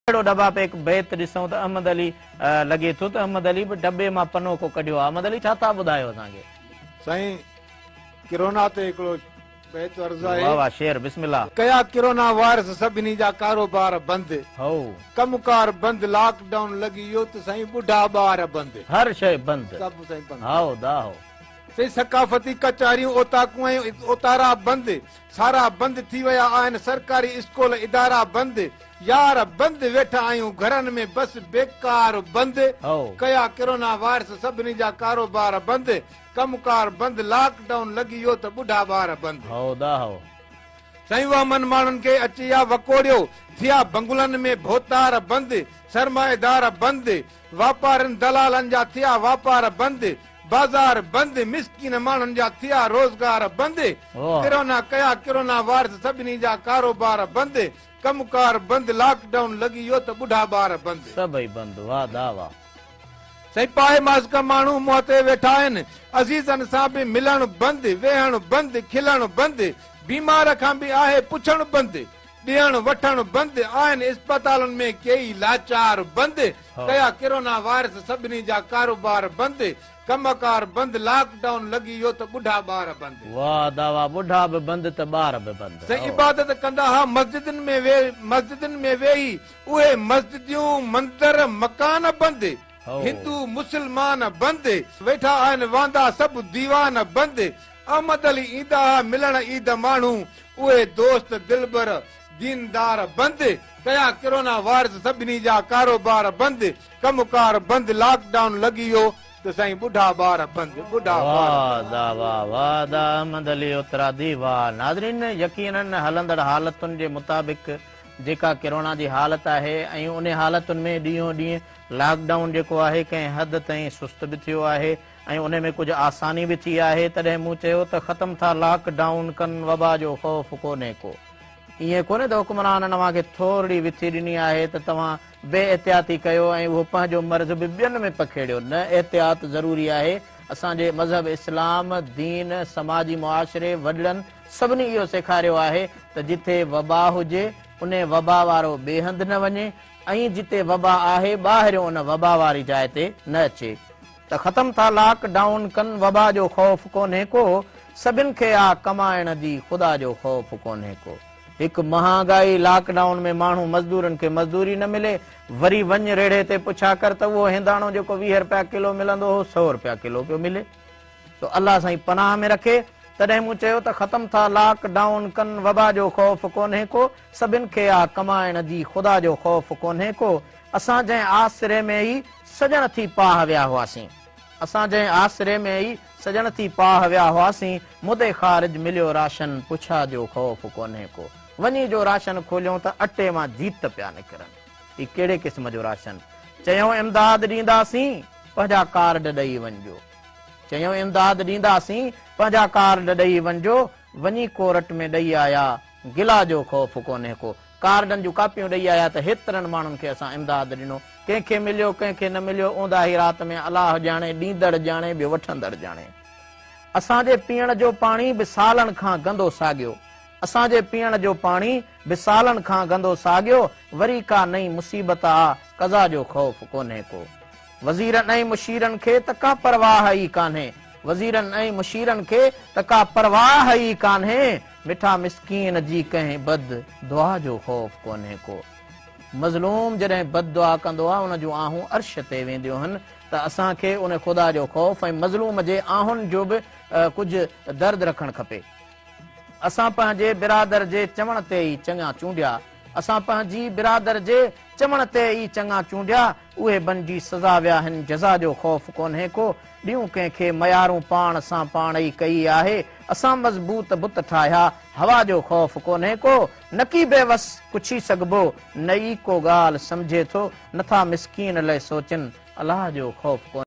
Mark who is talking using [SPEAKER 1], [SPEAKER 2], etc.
[SPEAKER 1] اهڙو ڊٻا پيڪ بيت ڏسون ته احمد علي لڳي ٿو ته احمد علي به ڊٻي مان پنو ڪو ڪڍيو آهي. احمد علي ڇا ٿا ٻڌايو اسان کي؟
[SPEAKER 2] سائين ڪرونا تي هڪڙو بيت عرض آهي.
[SPEAKER 1] واه واه شعر بسم الله.
[SPEAKER 2] ڪيا ڪرونا وائرس سڀني جا ڪاروبار بند.
[SPEAKER 1] هئو.
[SPEAKER 2] ڪم ڪار بند لاڪ ڊائون لڳي ويو ته سائين ٻڍا ٻار بند.
[SPEAKER 1] هر شيء بند.
[SPEAKER 2] سڀ سائين بند.
[SPEAKER 1] هائو دا هو.
[SPEAKER 2] سائين ثقافتي ڪچهريون اوطاقون ۽ اوتارا بند. سارا بند ٿي ويا آهن سرڪاري اسڪول ادارا بند. يار بند ويٺا آهيون گهرن ۾ بس بيڪار بند ڪيا ڪرونا وائرس سڀني جا ڪاروبار بند ڪم ڪار بند لاڪ ڊائون لڳي ويو ته ٻڍا ٻار بند.
[SPEAKER 1] هئو دا هئو.
[SPEAKER 2] سائين وهمن ماڻهن کي اچي آ وڪوڙيو ٿيا بنگلن ۾ ڀوتار بند سرمائيدار بند واپارين دلالن جا ٿيا واپار بند بازار بند مسڪين ماڻهن جا ٿيا روزگار بند ڪرونا ڪيا ڪرونا وائرس سڀني جا ڪاروبار بند ڪم ڪار بند لاڪ ڊائون لڳي ويو ته ٻڍا ٻار بند.
[SPEAKER 1] سڀئي بند واه دا واه.
[SPEAKER 2] سائين پائي ماسڪ ماڻهو منهن تي ويٺا آهن عزيزن سان به ملڻ بند ويهڻ بند کلڻ بند بيمار کان به آهي پڇڻ بند ڏيڻ وٺڻ بند آهن اسپتالن ۾ ڪيئي لاچار بند ڪيا ڪرونا وائرس سڀني جا ڪاروبار بند ڪم ڪار بند لاڪ ڊائون لڳي ويو ته ٻڍا ٻار بند.
[SPEAKER 1] واه ادا واه ٻڍا به بند ته ٻار به بند.
[SPEAKER 2] سائين عبادت ڪندا ها مسجدن ۾ مسجدن ۾ ويهي اهي مسجديون مندر مڪان بند هندو مسلمان بند ويٺا آهن واندا سڀ ديوان بند احمد علي ايندا ها ملڻ عيد ماڻهو اهي دوست دلبر ديندار بند ڪيا ڪرونا وائرس سڀني جا ڪاروبار بند ڪم ڪار بند لاڪ ڊائون لڳي ويو ته سائين ٻڍا ٻار بند ٻڍا ٻار
[SPEAKER 1] واه ادا واه واه ادا احمد علي اترادي واه ناظرين يقينن هلندڙ حالتن جي مطابق جيڪا ڪرونا جي حالت آهي ۽ انهي حالتن ۾ ڏينهون ڏينهن لاڪ ڊائون جيڪو آهي ڪنهن حد تائين سست به ٿيو آهي ۽ انهي ۾ ڪجهه آساني به ٿي آهي تڏهن مون چيو ته ختم ٿا لاڪ ڊائون ڪن وبا جو خوف ڪونهي ڪو ائين ڪونهي ته حڪمرانن اوهان کي ٿورڙي وٿي ڏني آهي ته توهان بي احتياطي ڪيو ۽ اهو پنهنجو مرض به ٻين ۾ پکيڙيو نه احتياط ضروري آهي اسان جي مذهب اسلام دين سماجي معاشري وڏڙن سڀني اهو سيکاريو آهي ته جتي وبا هجي انهي وبا وارو ٻئي هنڌ نه وڃي ۽ جتي وبا آهي ٻاهريون ان وبا واري جاء تي نه اچي ته ختم ٿا لاڪ ڊائون ڪن وبا جو خوف ڪونهي ڪو سڀن کي آ ڪمائڻ جي خدا جو خوف ڪونهي ڪو. هڪ مهانگائي لاڪ ڊائون ۾ ماڻهو مزدورن کي مزدوري نه ملي وري وڃ ريڙهي تي پڇا ڪر ته اهو هنداڻو جيڪو 20 رپيا ڪلو ملندو هو 100 رپيا ڪلو پيو ملي سو الله سائين پناهه ۾ رکي تڏهن مون چيو ته ختم ٿا لاڪ ڊائون ڪن وبا جو خوف ڪونهي ڪو سڀن کي آ ڪمائڻ جي خدا جو خوف ڪونهي ڪو اسان جنهن آسري ۾ ئي سڄڻ ٿي پاهه ويا هئاسين اسان جنهن آسري ۾ ئي سڄڻ ٿي پاهه ويا هئاسين، مدي خارج مليو راشن، پڇا جو خوف ڪونهي ڪو. وڃي جو راشن کوليون ته اٽي مان جيت پيا نڪرن. هي ڪهڙي قسم جو راشن؟ چيائون امداد ڏينداسين، پنهنجا ڪارڊ ڏئي وڃجو. چيائون امداد ڏينداسين، پنهنجا ڪارڊ ڏئي وڃجو. وڃي ڪورٽ ۾ ڏئي آيا، گلا جو خوف ڪونهي ڪو. ڪارڊن جون ڪاپيون ڏئي آيا ته هيترن ماڻهن کي اسان امداد ڏنو. ڪنهن کي مليو، ڪنهن کي نه مليو، اونداهي رات ۾ الله ڄاڻي، ڏيندڙ ڄاڻي، ٻيو وٺندڙ ڄاڻي. اسان جي پيئڻ جو پاڻي به سالن کان گندو ساڳيو. اسان جي پيئڻ جو پاڻي به سالن کان گندو ساڳيو، وري ڪا نئين مصيبت آ، قضا جو خوف ڪونهي ڪو. وزيرن ۽ مشيرن کي ته ڪا پرواهه ئي ڪانهي. وزيرن ۽ مشيرن کي ته ڪا پرواهه ئي ڪانهي. مٺا مسڪين جي ڪنهن بد دعا جو خوف ڪونهي ڪو. مظلوم جڏهن بد دعا ڪندو آ ان جون آهون عرش تي وينديون هن ته اسان کي ان خدا جو خوف ۽ مظلوم جي آهن جو به ڪجهه درد رکڻ کپي. اسان پنهنجي برادر جي چوڻ تي ئي چڱا چونڊيا. اسان پنهنجي برادر جي چوڻ تي ئي چڱا چونڊيا. اهي بنجي سزا ويا هن جزا جو خوف ڪونهي ڪو. ڏيون ڪنهن کي ميارون پاڻ سان پاڻ ئي ڪئي آهي. اسان مضبوط بت ٺاهيا هوا جو خوف ڪونهي ڪو. نڪي بيوس ڪڇي سگهبو نه ئي ڪو ڳالهه سمجهي ٿو. نٿا مسڪين لئه سوچن الله جو خوف ڪونهي.